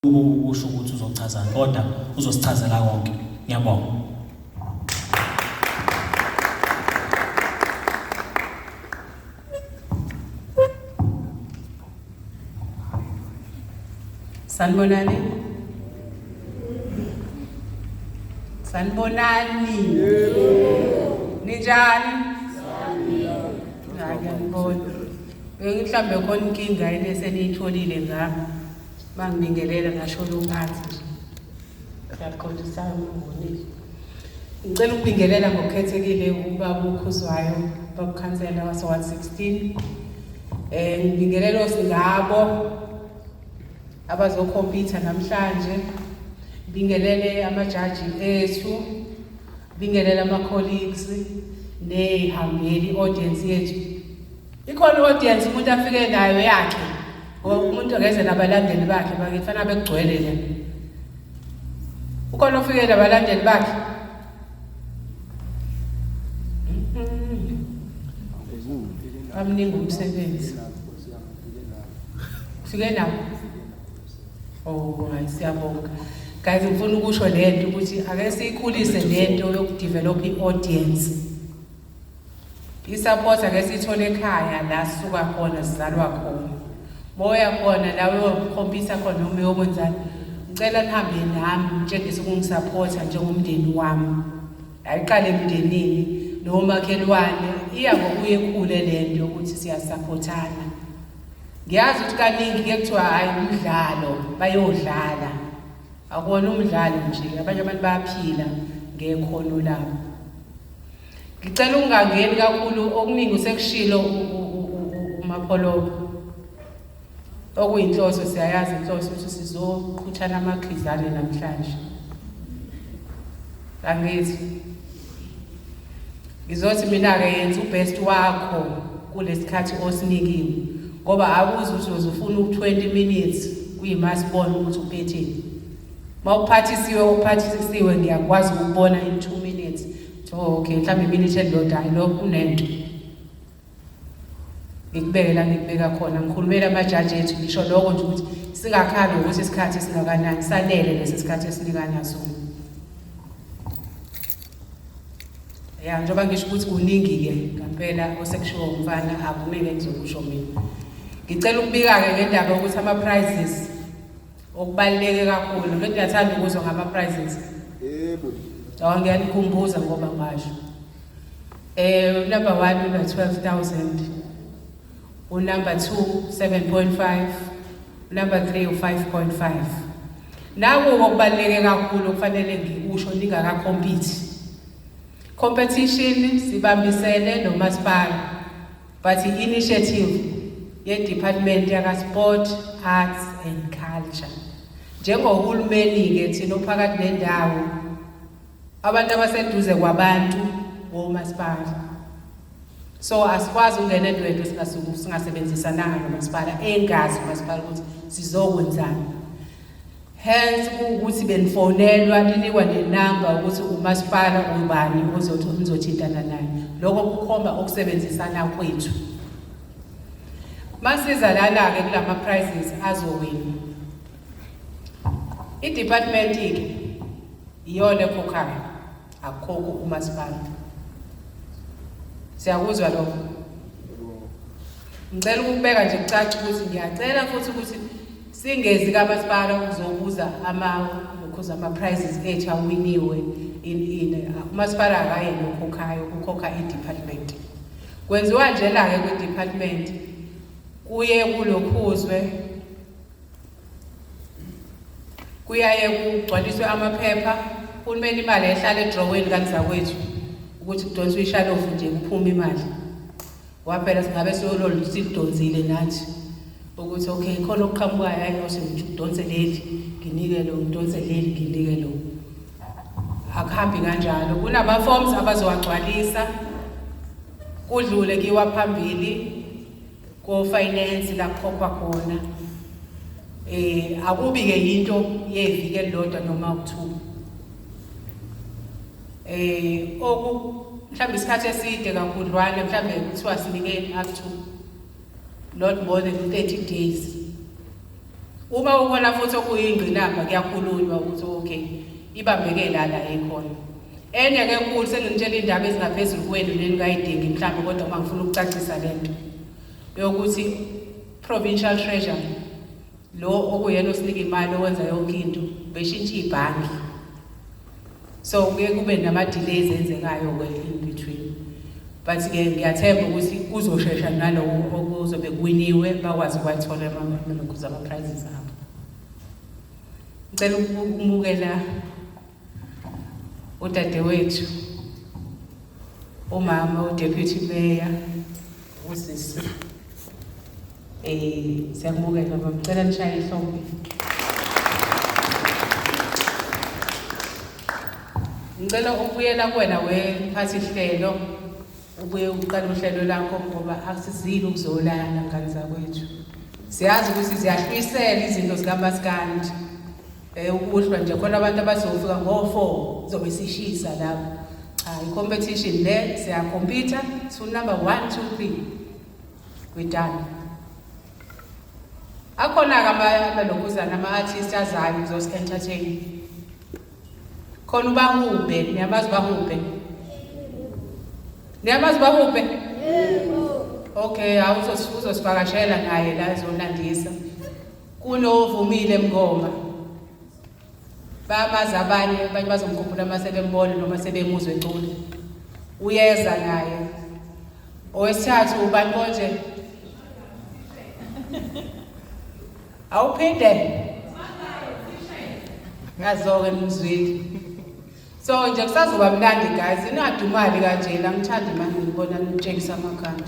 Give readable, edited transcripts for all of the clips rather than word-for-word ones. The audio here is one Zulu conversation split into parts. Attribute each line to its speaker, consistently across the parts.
Speaker 1: Ukusho ukuthi uzochazani kodwa uzosichazela konke. Ngiyabonga.
Speaker 2: Sanibonani. Sanibonani. Yebo. Ninjani? Siyaphila. Hayi ngiyabona. Mhlawumbe khona inkinga yini eseniyitholile ngami. Bangibingelela ngashona uphansi nje. Ngiyaqondisa ngonile. Ngicela ukubingelela ngokukhethekile ubaba uKhuzwayo, ubaba ukhansela wase Ward 16. Ngibingelela osingabo abazokhompyutha namhlanje. Ngibingelele amajaji ethu, ngibingelele ama-colleagues ney'hambeli i-audience yethu. Ikhona i-audience umuntu afike nayo yakhe ngoba umuntu angeze nabalandeli bakhe bakithi fanele bekugcwele le. Ukhona ofike nabalandeli bakhe? Bamningi umsebenzi. Ufike nabo? Oh, hayi siyabonga. Guys, ngifuna ukusho lento ukuthi ake siyikhulise lento yokudevelop i-audience. I-support ake siyithole ekhaya la sisuka khona sizalwa khona. Moya khona la uyokhombisa khona noma uyokwenzani. Ngicela nihambe nami ngitshengise ukungisupporta njengomndeni wami. Ayiqale emndenini nomakhelwane iya ngokuye ikhule le nto yokuthi siyasupportana. Ngiyazi ukuthi kaningi kuye kuthiwa hhayi umdlalo bayodlala. Akuwona umdlalo nje, abanye abantu bayaphila ngekhono labo. Ngicela ukungangeni kakhulu okuningi usekushilo uMapholoba. Okuyinhloso siyayazi inhloso ukuthi sizoqhuthana amakhizane namhlanje. Angithi ngizothi mina-ke yenza ubest wakho kulesikhathi osinikiwe ngoba akuzi ukuthi uzofuna u-20 minutes kuyima sibone ukuthi uphetheni. Uma uphathisiwe uphathisiwe ngiyakwazi ukubona in 2 minutes. Oh, okay mhlawumbe iminute elilodwa hayi lokho kunento. Ngikubeke la ngikubeka khona ngikhulumela amajaji ethu ngisho lokho nje ukuthi singakhali ukuthi isikhathi singakanani sanele lesi sikhathi esinikana sona. Ya njengoba ngisho ukuthi kuningi-ke ngampela osekushiwo umfana akumele ngizokusho mina. Ngicela ukubika-ke ngendaba yokuthi ama-prizes okubaluleke kakhulu ngithi ngiyathanda ukuzwa ngama-prizes. Yebo. Awu ngiyanikhumbuza ngoba ngasho. Number 1 una 12,000. Unumber 2 7.5. Number 3 u5.5. Naku okubaluleke kakhulu okufanele ngikusho ningakacompete. Competition sibambisene nomasipala but i-initiative ye-department yaka-sport, arts and culture. Njengohulumeni-ke thina ophakathi nendawo abantu abaseduze kwabantu womasipala. So asikwazi ukungena endwedwe singasebenzisananga nomasipala engazi umasipala ukuthi sizokwenzani. Hence kuwukuthi benifonelwa ninikwa nenamba ukuthi umasipala ubani ozothi nizothintana naye. Lokho kukhomba ukusebenzisana kwethu. Masiza lana-ke kulama prizes azowina. I-department-ke iyona ekhokhayo, akukhokhi umasipala. Siyakuzwa lokho? Ngicela ukubeka nje kucace ukuthi ngiyacela futhi ukuthi singezi kamasipala ukuzobuza ama ama-prizes ethu awiniwe in umasipala akayena okhokhayo, kukhokha i-department. Kwenziwa njena-ke kwi-department kuye kulokhuzwe kuyaye kugcwaliswe amaphepha uhulumeni imali ayihlala edroweni kanzakwethu ukuthi kudonswe ishalofu nje kuphume imali waphela singabe siyololu silidonsile nathi ukuthi okay khona okuqhamukayo hayi ngose ngidonse leli nginike lo ngidonse leli nginike lo akuhambi kanjalo kunama-forms abazowagcwalisa kudlule kiwa phambili ko-finance la kukhokhwa khona akubi ke into yeviki elilodwa noma u2 oku mhlawumbe isikhathi eside kakhudlwana mhlawumbe kuthiwa sinikeni up to not more than 30 days. Uma ubona futhi okuyingqinamba kuyakhulunywa ukuthi okay ibambeke la la ekhona. Enye ke enkulu senginitshela indaba ezingaphezulu kwenu neningayidingi mhlawumbe kodwa uma ngifuna ukucacisa lento yokuthi provincial treasury lo okuyena osinika imali owenza yonke into beshintsha ibhangi. So kuye kube nama delays enzekayo ke in between. But ke ngiyathemba ukuthi kuzoshesha nalowo okuzobe kuwiniwe bakwazi ukwathola ama ama prizes abo. Ngicela ukumukela udadewethu umama uDeputy Mayor usisi siyakumukela baba, ngicela nishaye ihlombe. Ngicela ukubuyela kuwena wemphathi hlelo ubuye uqale uhlelo lakho ngoba akusizile ukuzolala ngane zakwethu. Siyazi ukuthi ziyahlwisela izinto zikamaskandi. Ukuhlwa nje khona abantu abazofika ngo-4 zobe sishisa lapho. Cha, i-competition le siyakhompyutha to number 1 2 3. We done. Akhona-ke amalokuzana ama-artist azayo kuzosi-entertain. Khona ubahube, niyamazi ubahube? Niyamazi ubahube? Yebo. Okay, hawu uzosivakashela naye la ezonandisa. Kunovumile Mngoma. Bayamazi abanye, abanye bazomkhumbula uma sebembona noma sebemuzwa ecula. Uyeza naye. Owesithathu ubani konje? Awuphinde. Ngazoke ngizwile. So nje kusazoba mnandi guys, ningadumali kanjena, ngithanda manje ngibona nitshengisa amakhanda.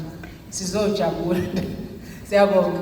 Speaker 2: Sizojabula. Siyabonga.